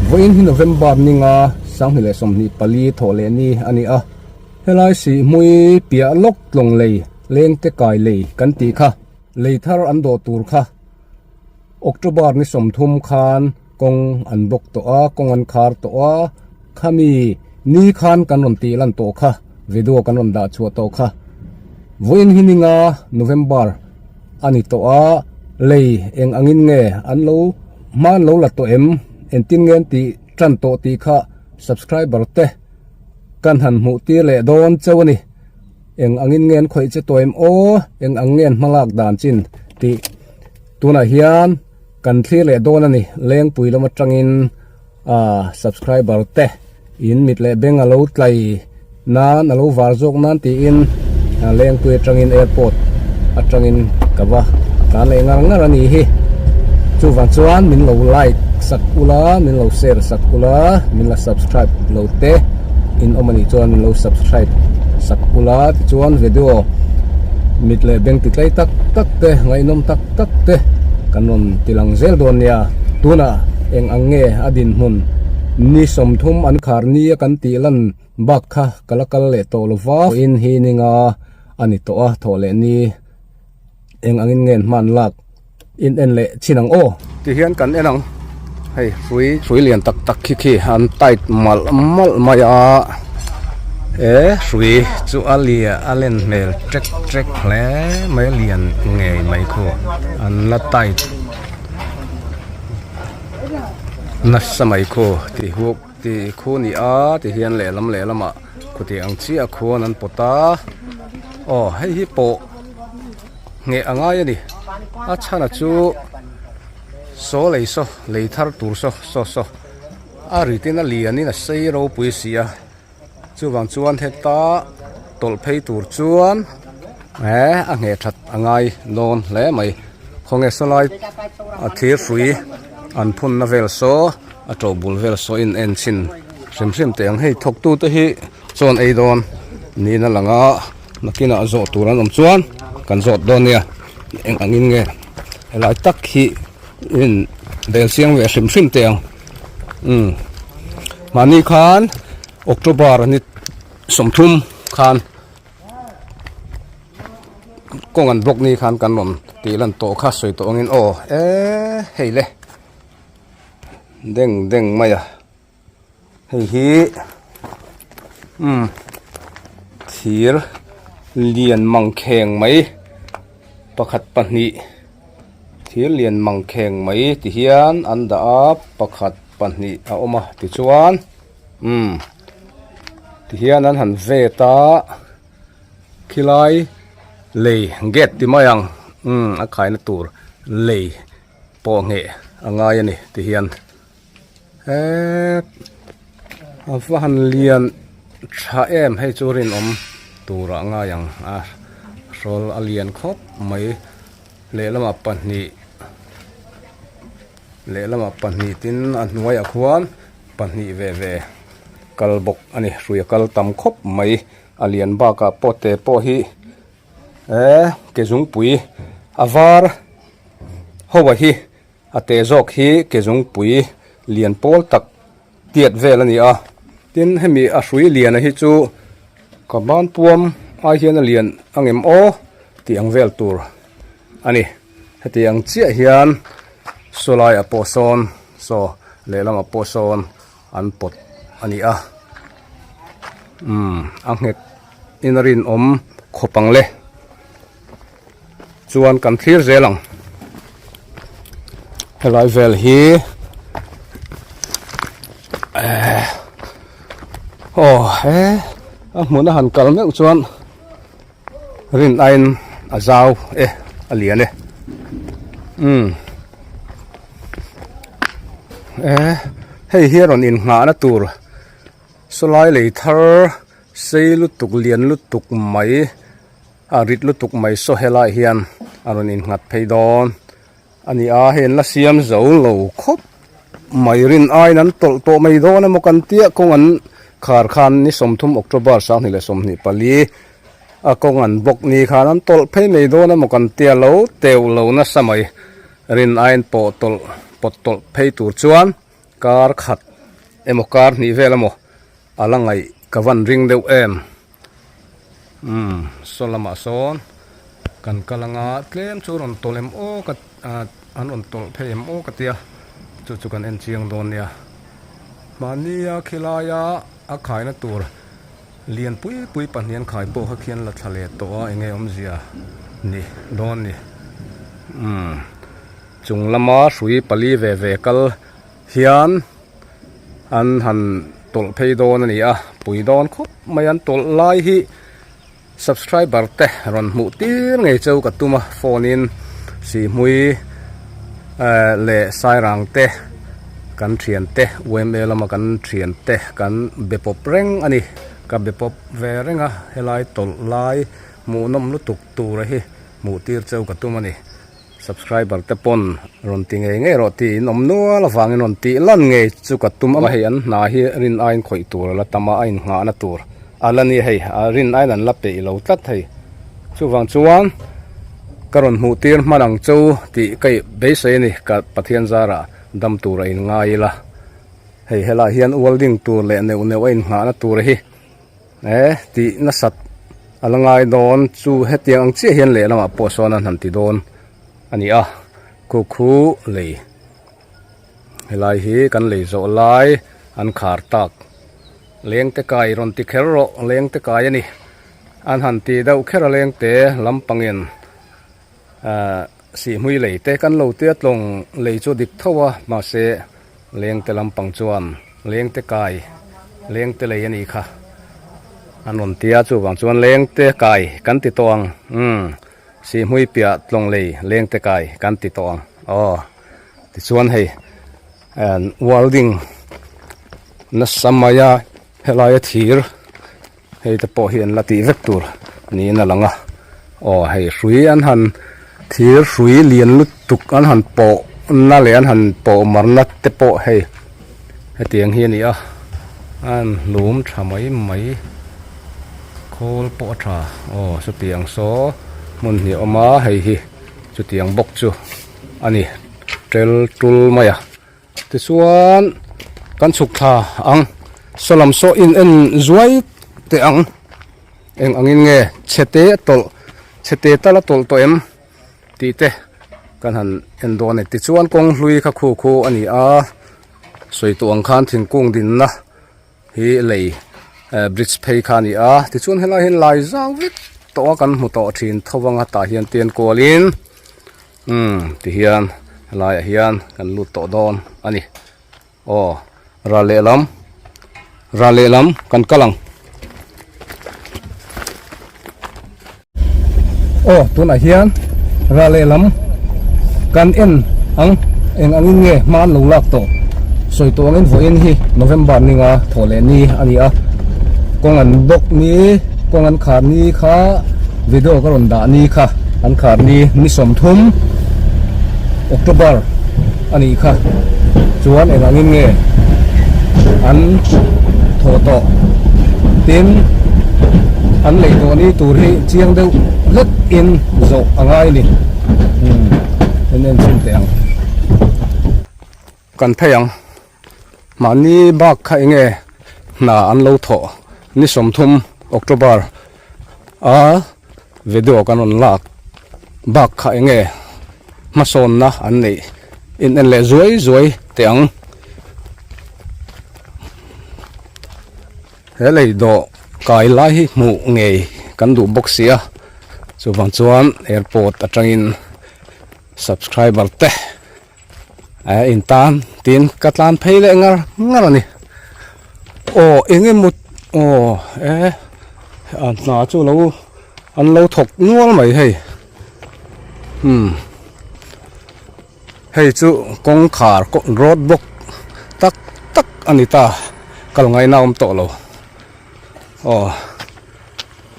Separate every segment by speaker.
Speaker 1: Vawiin hi November ninga 2024 thawh leh ni a ni a, helai sihhmui piah lawk tlawng lei lengte kai lei kan tih kha lei thar an dawh tur kha October ni 30 khan kawng an bawk tawh a, kawng an khar tawh a, khami ni khan kan rawn tih lan tawh kha video kan rawn dah chhuah tawh kha vawiin hi ninga November a ni tawh a, lei eng angin nge an lo hma an lo la tawh em engtin nge an tih tan tawh tih kha subscriber te kan han hmuh tir leh dawn chauh a ni. Eng angin nge an khawih che tawh em aw, eng ang nge an hmalak dan chin tih tunah hian kan thlir leh dawn a ni. Lengpui lam atangin ah subscriber te in mit leh beng a lo tlai nan a lo var zawk nan tiin Lengpui atangin airport atangin ka va tlan leh ngar ngar a ni hi. Chuvang chuan min lo like sak ula, min lo share sak ula, min la subscribe lo te. In awm anih chuan min lo subscribe sak ula tichuan video mit leh beng ti tlai tak tak te ngaihnawm tak tak te kan rawn ti lang zel dawn nia tunah eng ang nge a dinhmun ni 30 an khar ni a kan tih lan bak kha ka la kal leh tawh lova in hi ninga a ni tawh a thawh leh ni eng angin nge an hman lak in en leh chin ang aw. Tihian kan en ang hei hrui hrui lian tak tak khi khi an tight malh malh mai a he hrui chu a lia a len hmel trek trek hle mai a lian ngei mai khu an la tight nasa mai khu tih hu tih khu ni a tihian lehlam lehlamah khutiang ang chiah khuan an pawt a aw hei hi pawh. Ngheh a ngai a ni. A chhana chu saw lei saw lei thar tur saw saw saw a ritin a lianin a sei ropui si a chuvang chuan heta tawlh phei tur chuan eh a ngheh that a ngai dawn hle mai khawnge saw lai a thir hrui an phunna vel saw a to bul vel saw in en chhin hrim hrim teh ang hei thawk tu te hi chawn ei dawn niin a lang a. Nakinah zawh tur an awm chuan kan zawt dawn nia eng angin nge helai tak hi in bel chiang ve hrim hrim teh ang umm mahni khan October ni 30 khan kawng an block ni khan kan rawn tih lan tawh kha sawi tawh angin aw eee hei le deng deng mai a. Hei hi umm thir lian mangkheng mai pakhat pahnih thir lian mangkheng mai ti hian an dah a pakhat pahnih a awm a tichuan umm ti hian an han vet a khilai lei gate ti mai ang umm a khaina tur lei pawh ngheh a ngai a ni ti hian. Heee a va han lian tha em hei chu rinawm turah a ngai ang a hrawl a lian khawp mai lehlamah pahnih lehlamah pahnih tin a hnuaiah khuan pahnih ve ve kal bawk a ni hrui a kal tam khawp mai a lian bakah pawh te pawh hi eee ke zungpui a var ho a hi. A te zawk hi ke zungpui lian pawl tak tiat vel a ni a, tin hemi a hrui liana hi chu ka ban puam ai hian a lian angem aw tih ang vel tur a ni. Heti ang chiah hian saw laiah pawh sawn saw lehlamah pawh sawn an pawt a ni a, umm a nghet in a rinawm khawp ang le. Chuan kan thlir zel ang. Helai vel hi eh aw he a hmun a han kal meuh chuan rin aiin a zau e a lian e umm eh hei hi a rawn innghahna tur sawlai lei thar sei lutuk lian lutuk mai. A rit lutuk mai saw helai hian a rawn innghat phei dawn a ni a, hei an la siam zo lo khawp mai rin aiin an tawlh tawh mai dawn emaw kan tia kawng an khar khan ni 30 October 2024. A kawng an bawk ni khan an tawlh phei mai dawn emaw kan tia lo teuh lo nasa mai. Rin aiin pawh tawlh pawt tawlh phei tur chuan kar khat emaw kar hnih vel emaw a la ngaih ka van ring deuh em. Umm saw lamah sawn kan kal anga tlem chu rawn tawlh em aw ka ah an rawn tawlh phei em aw ka tia chu chu kan en chiang dawn nia. Mahnia khilaia a khaina tur lian pui pui pahnih an khai pawh kha khian la thla leh tawh a enge awmzia ni dawn ni. Umm chung lama hrui pali ve ve kal hian an han tawlh phei dawn a ni a pui dawn khawp mai an tawlh lai hi subscriber te rawn hmuh tir ngei cheu ka tum a phone in sihhmui eh leh sairang te kan thian te U_M_A lama kan thian te kan be pawp reng a ni ka be pawp ve reng a helai tawlh lai hmuhnawm lutuk tur a hi hmuh tir cheu ka tum a ni. Subscriber te pawn rawn ti ngei ngei rawh tih in awm nual avangin rawn tih lan ngei chu ka tum a, hei an hna hi rin aiin khawih tur a la tam a, a innghahna tur a la ni hei, a rin aiin an la peih lo tlat hei. Chuvang chuan ka rawn hmuh tir hman ang chu tih ka beisei a ni, ka Pathian zarah dam tur a inngai ila, hei helaiah hian welding tur leh neuh neuh a innghahna tur hi. Eh tih nasat a la ngai dawn chu hetiang ang chiah hian lehlamah pawh sawn an han ti dawn a ni a khu khu lei helai hi kan lei zawh lai an khar tak leng te kai rawn ti kher rawh leng te kai a ni an han ti deuh kher a leng te lampangin ah sihhmui lei te kan lo tia tlawng lei chu dik tho a mahse leng te lampang chuan leng te kai leng te lei a nih kha an rawn ti a chuvang chuan leng te kai kan ti tawh ang umm sihhmui piah tlawng lei leng te kai kan ti tawh ang aw tichuan hei welding nasa mai a helai a thir. Hei te pawh hi an la tih vek tur niin a lang a, aw hei hrui an han thir hrui lian lutuk an han pawh na leh an han pawh mar na te pawh hei hetiang hi a ni a, an hlum tha mai mai khawl pawh a tha aw chutiang saw hmun hi a awm a hei hi chutiang bawk chu a ni tel tul mai a. Tichuan kan chhuk thla ang saw lam saw in en zuai teh ang eng angin nge chhe te a tawlh chhe te tal a tawlh tawh em tih te kan han en dawn a ni tichuan kawng hlui kha khu khu a ni a sawi tawh ang khan thingkung dinna hi lei eh bridge phei kha a ni a tichuan helai hian lai zau vek tawh a kan hmu tawh thin tho anga tah hian tian kualin. Umm tihian helaiah hian kan lut tawh dawn a ni aw ral lehlam ral lehlam kan kal ang aw tunah hian ral lehlam kan en ang eng angin nge hma an lo lak tawh sawi tawh angin vawiin hi November ninga thawh leh ni a ni a kawng an bawk ni kawng an khar ni kha video ka rawn dah ni kha an khar ni ni 30 October a nih kha chuan eng angin nge an thawh tawh tin an lei tawh ni tur hi chiang deuh hlek in zawh a ngai ni umm en en chhin teh ang kan phei ang. Mahni bak kha enge hna an lo thawh ni 30 October a video kan rawn lak bak kha enge hmasawnna an neih in en leh zuai zuai teh ang. He lei dawh kai lai hi hmuh ngei kan duh bawk si a chuvang chuan airport atangin subscriber te. A in tan tin ka tlan phei leh ngar ngar a ni aw eng emaw aw e a hna chu lo an lo thawk nual mai hei umm hei chu kawngkhar road bawk tak tak a ni ta kal ngaihna a awm tawh lo aw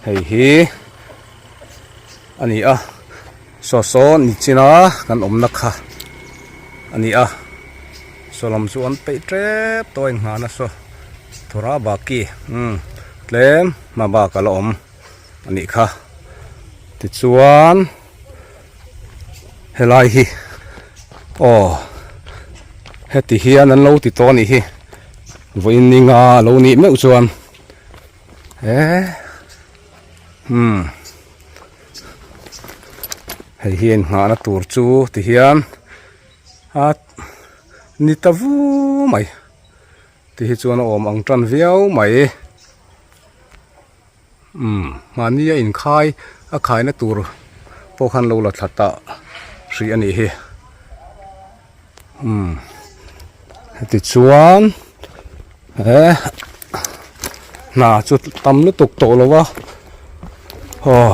Speaker 1: hei hi a ni a. Saw saw ni china kan awmna kha a ni a saw lam chu an peih tep tawh a inngahna saw thawra baki umm tlem hma bak a la awm. a nih kha. Tichuan helai hi aw heti hian an lo ti tawh a nih hi vawiin ninga a lo nih meuh chuan eh umm hei hi a inngahna tur chu ti hian a ni ta vu mai ti hi chuan a awm ang tan viau mai. Umm mahni a inkhai a khaina tur pawh khan lo la thla ta hrih a nih hi umm heti chuan he hna chu tam lutuk tawh lo a aw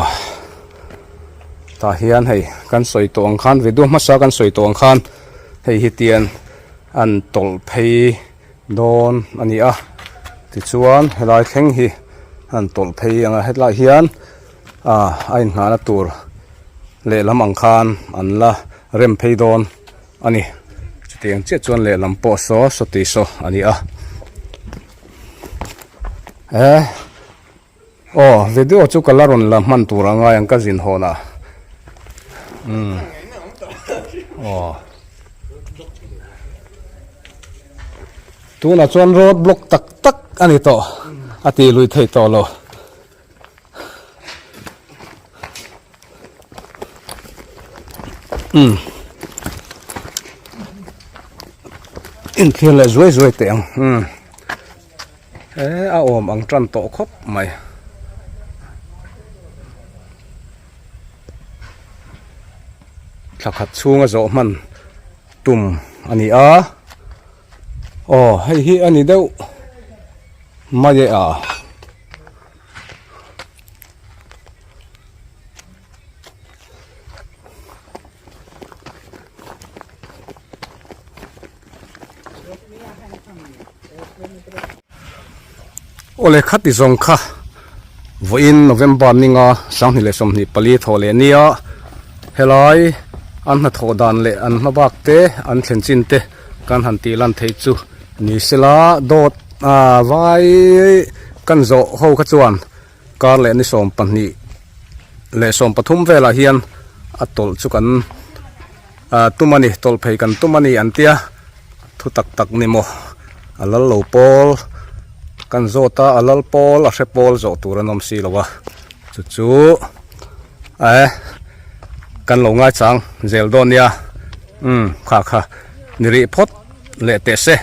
Speaker 1: tah hian hei kan sawi tawh ang khan video hmasa kan sawi tawh ang khan hei hi tian an tawlh phei. Dawn a ni a tichuan helai thleng hi an tawlh phei ang a hetlai hian ah a inngahna tur lehlam ang khan an la rem phei dawn a ni chutiang chiah chuan lehlam pawh saw sawti saw a ni a eh. Aw video chu ka la rawn la hman tur a ngai ang ka zin hawn ah umm aw tunah chuan road block tak tak a ni tawh a tih lui theih tawh lo. Umm inthlir leh zuai zuai teh ang umm. He a awm ang tan tawh khawp mai. Thla khat chhunga zawh hman tum a ni a. Aw hei hi a ni deuh mai e a. Awle khati zawng kha vawiin November ninga 2024 thawh leh nia helai an hnathawh dan leh an hma bak te an thlen chin te kan han tih lan theih chu ni sela dawt ah vai kan zawh ho kha chuan kar leh ni 12 leh 13 velah hian a tawlh chu kan. Ah tum a ni tawlh phei kan tum a ni an tia thu tak tak ni maw a lal lo pawl kan zawt a a lal pawl a hre pawl zawh tur an awm si lo a chu chu eh kan lo ngaichang zel dawn nia umm kha kha ni rih phawt leh teh se.